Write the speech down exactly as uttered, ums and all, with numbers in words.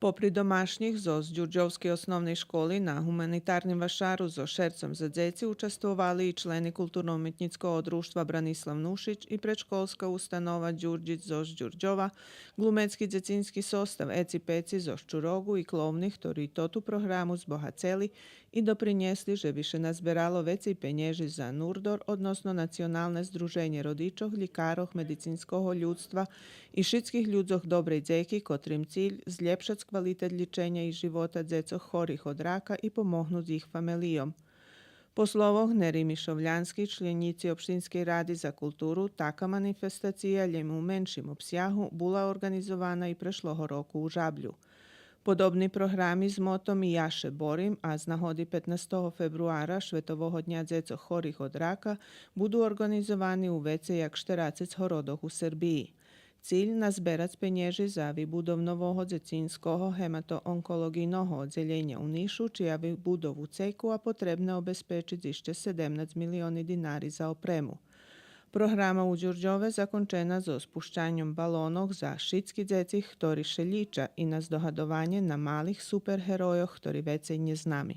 Попри домашнїх, зоз Дюрдьовскей основней школи на гуманитарним вашару зоз шерцом за дзеци участвовали и члени Културно-уметнїцкого дружтва Бранислав Нушич и Предшколска установа Дюрдїц зоз Дюрдьова, глумецки дзецински состав Еци Пеци зоз Чурогу и клоуни, хтори тоту програму збогацели и допринєсли же би ше назберало вецей пенєжи за НУРДОР, односно Националне здруженє родичох, лїкарох, медицинского людзтва и шицких людзох добрей дзеки, котрим циль злєпшац квалитет лїченя и живота дзецох хорих од рака и помогнуц їх фамелийом. По словох Нери Мишовлянскей, членїци Општинскей ради за културу, така манифестация, лєм у меншим обсягу, була орґанизована и прешлого року у Жаблю. Подобни програми з мотом „Я ше борим“, а з нагоди петнастого фебруара, Шветового дня дзецох хорих од рака, буду орґанизовани у вецей як штерацец городох у Сербиї. Циль — назберац пенєжи за вибудов нового дзецинского гематоонколоґийного оддзелєня у Нишу, чия вибудову цеку, а потребне обезпечиц ище седемнац милиони динари за опрему. Програма у Дюрдьове закончена зоз пущаньом балонох за шицки дзеци хтори ше лїча и на здогадованє на малих супергеройох хтори вецей нє знаме.